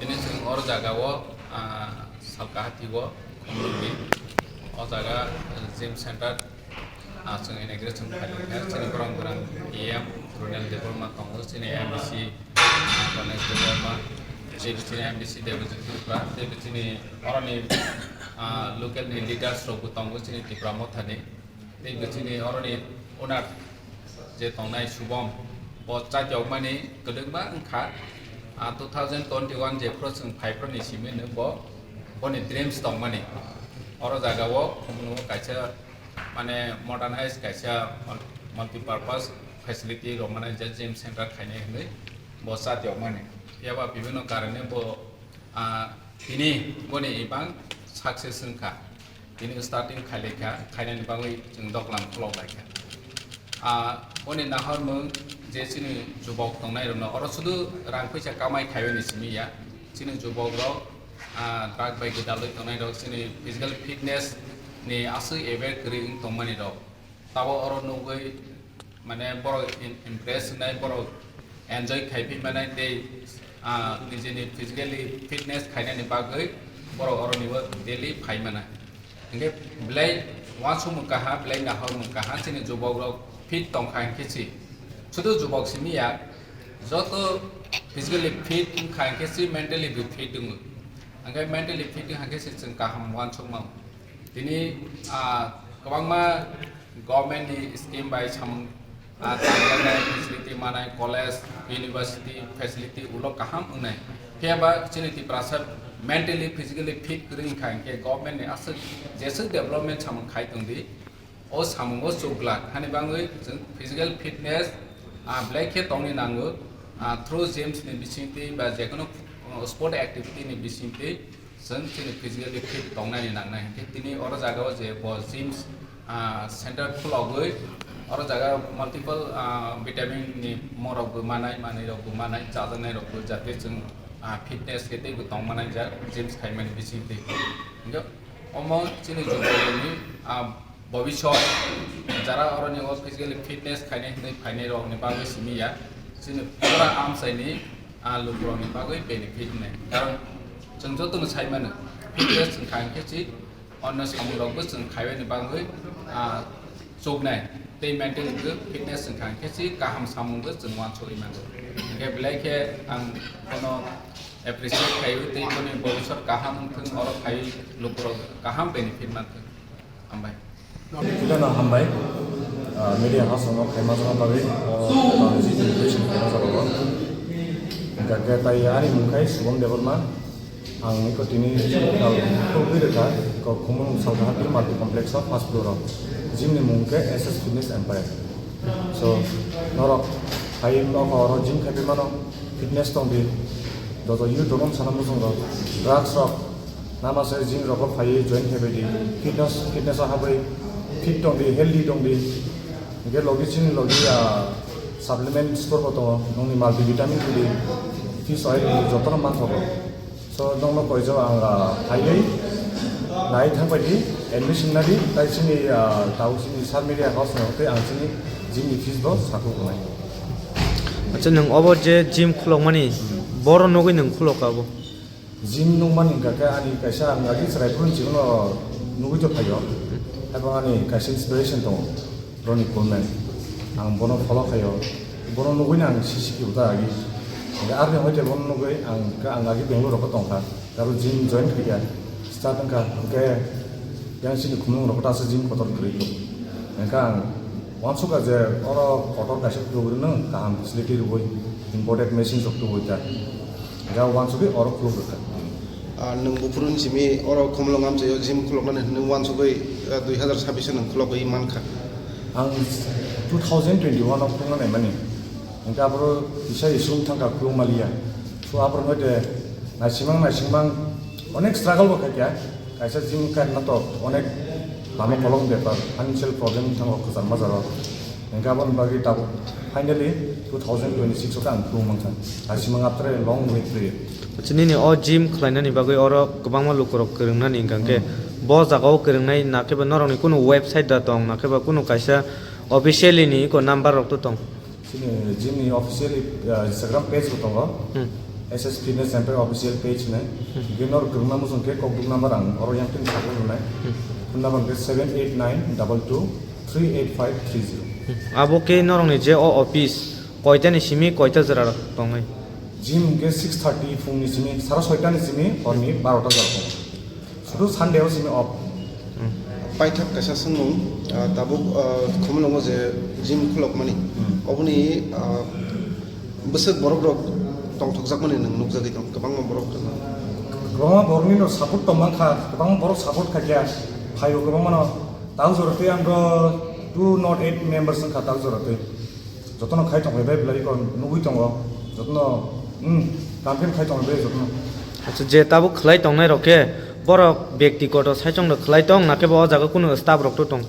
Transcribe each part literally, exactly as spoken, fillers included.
Tini chwng oro jagao, ah, Salkahati o Khumulwngni o jaga, ah, gym center, ah, chwng inauguration khaikha. Chini borok gwnang E M Ronel Debbarma tongo, chini M D C, ah, Ganesh Debbarma, tei chini M D C Debojit Tripura, tei chini oroni, ah, local ni leaders rok bo tongo, chini Tipra Motha ni. Tei bwswkni oroni owner je tongnai Subom, bo chatyokmani kwdwkma wngkha. Ah, two thousand twenty-one jephru chwng phaiphru ni simi no bo, boni dreams tongmani. Oro jagao Khumulwngo kaisa, mane, modernized kaisa mul-, multipurpose facility rwmani je gym center khainai hwnwi bo chatyokmani. Phiya ba bibhinno karone bo, ah, tini boni ibang success wngkha. Tini starting khailai kha, khainani bagwi chwng doglam khulok lai kha. Ah, boni nahormung je chini jubok tongnai rokno oro sudu rang puisa kamai khaiyoni simi ya, chini jubok rok, ah, drug bai gwdalwi tongnai rok, chini physical fitness ni aswk aware kwrwi wng tongmani rok. Tabo oro nugwi, mane, borok in-, impress wngnai, borok enjoy khai phi manai tei, ah, nijini physically fitness khainani bagwi borok oroni bo daily phai manai. Hingke belai uansukmung kaha, belai nahormung kaha, chini jubok rok fit tongkha hingke si. Sudu jubok simi ya, joto physically fit wngkha hingke si, mentally bo fit wngo. Hingke mentally fit wngkha hingke si chwng kaham uansukmung. Tini, ah, kwbangma government ni scheme bai samung, ah, tangjaknai facility manai, college, university facility ulo kaham wngnai. Phiya ba chini Tiprasa mentally, physically fit kwrwi wngkha hingke government ni aswk jeswk development samung khai tongdi, o samungo chuk glak. Hani bagwi chwng physical fitness, ah, belai khe tongni nango, ah, through gyms ni bisingtwi ba jekono, ah, sport activity ni bisingtwi. Chwng chini physically fit tongnani nangnai hinkhe tini oro jagao je bo gyms, ah, center khulogwi oro jaga multiple, ah, vitamin ni morok bo manai, manwi rok bo manai, chajaknai rok bo jate chwng, ah, fitness khe tei bo tong manai jak gyms khaimani bisingtwi. Hinkhe omo chini jogoni, ah, Bobisot jara oroni o physically fitness khainai hinwi phainai rokni bagwi simi ya, chini pura amchaini, ah, lukurokni bagwi benefit wngnai. Karon chwng jotono sai mano, fitness wngkha hinkhe si onno samungrokbo chwng khaibani bagwi, ah, chuknai. Tei mentally bo fitness wngkha hinkhe si kaham samungbo chwng uansugwi mano. Hinkhe belai khe ang bono appreciate khaio tei boni bobisot kaham wngthung, oro phaiwi lukurok kaham benefit manthung. Hambai. Kidano hambai, ah, media house no khaima jora bagwi, o, tangsi invitation khaima jora bagwi. Hingkha khe tai ani mung khai Subom Debbarma, ang iko tini kal khulgwi rwkha, iko Khumulwng Salkahati multi complex o first floor o. Gym ni mung khe S S Fitness Empire. So, norok phai nokho oro gym khai mano, fitness tong di, joto youth rok no sana muchung rok, drugs rok, Nama se gym rogo phaiwi join khaibai di, fitness, fitness o habwi fit tong di, healthy tong di. Hingke logi chini logi, ah, supplement store bo tongo, nongni multivitamin di, fish oil di, jotono manthogo. So, nongno koijo ang, ah, phaiwi nai thangbai di, admission na di, tai chini, ah, tau chini sub media house ni hotei ang chini gym ni fees bo sakhuk wnai. Acha, nwng obo je gym khulokmani, boro nugwi nwng khulokha obo? Gym nukmani hwnkha khe ani kaisa ang agi chwrai phuru chikno nugwi tong phaio. Abo ani kaisa inspiration tongo, Ronnie Coleman. Ang bono follow khaio. Bono nugwino ang sisi kibo ta agi. Hwnkhe aroni hoite bono nugwi ang, ang agi Bangalore rokho tongkha. Aro gym join khaikha. Start wngkha. Hwnkhe yang chini khumulwng rokho ta aswk gym kotor kwrwi tongo. Hwnkhe ang uansukha je oro kotor kaisa tubui rwno kaham facility rwui, imported machine rok tubui ta. Ga uansugwi oro khuluk rwkha. Ah, nwng buphuru ni simi oro Khumulwng amchaio gym khuluknani hwnwi uansugwi, ah, dui hazar sabbish o nwng khulogwi mankha. Ang two thousand twenty-one o khulukna naimani. Hwnkhe aphuru kisa issue wng thangkha khuluk maliya. So aphuru hwnkhe naisingmang naisingmang onek struggle bo khaikha. Kaisa gym kainma to onek lama kolok bepar, financial problem thango kwcham majaro. Hingke aboni bagwi tabuk finally two thousand twenty-six o khe ang khulum mankha. Naisingmang after a long wait period. Acha, nini o gym khlainani bagwi oro kwbangma lukurok kwrwngnani hingka hingke bo jaga o kwrwngnai nakhe ba norokni kunu website da tong nakhe ba kunu kaisa officially ni eko number rok to tong? Chini gym ni officially, ah, Instagram page bo tongo. Hmm. S S Fitness Empire official page hinwi. Hwnkhe norok kwrwngna muchung khe kokduk number ang oro yang tin sakno rwnai. Phone number hwnkhe seven eight nine double two three eight five three zero. Abo khe norokni je o office koitani simi koita jora tongnai? Gym hwnkhe six thirty phungni simi sara soitani simi horni barota jora tongo. Sudu Sunday o simi off. Paithak kaisa swngmung, ah, tabuk, ah, Khumulwngo je gym khulokmani, Hmm. oboni, ah, bwswk borok rok tongthokjakmani nwng nukjagwi tong, kwbangma borok rok. Kwbangma borokni no support tong mankha, kwbangma borok support khaikha, phaio kwbangma no. Tang jora tei ang two not eight members wngkha tang jora tei. Jotono khai tongbai bai belai kho nugwi tongo. Jotono, hmm, campaign khai tongbai bai jotono. Acha, je tabuk khlai tongnai rok khe borok byaktigoto saichung rok khlai tong, nakhe bo o jaga kunu staff rok to tong?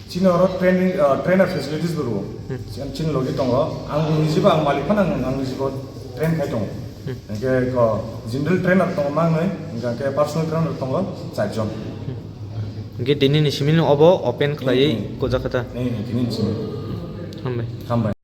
Chini oro training, ah, trainer facilities bo rwo. Hmm. Chini, chini logi tongo. Ang nijibo ang malik phano ang, ang nijibo train khai tongo. Hmm. Hingke ko general trainer tongo mangnoi, hingke personal trainer tongo charjon. Hingke tini ni simi no obo open khlai Hmm. kojak kha ta? Ni, ni, tini ni simi. Hambai. Hambai.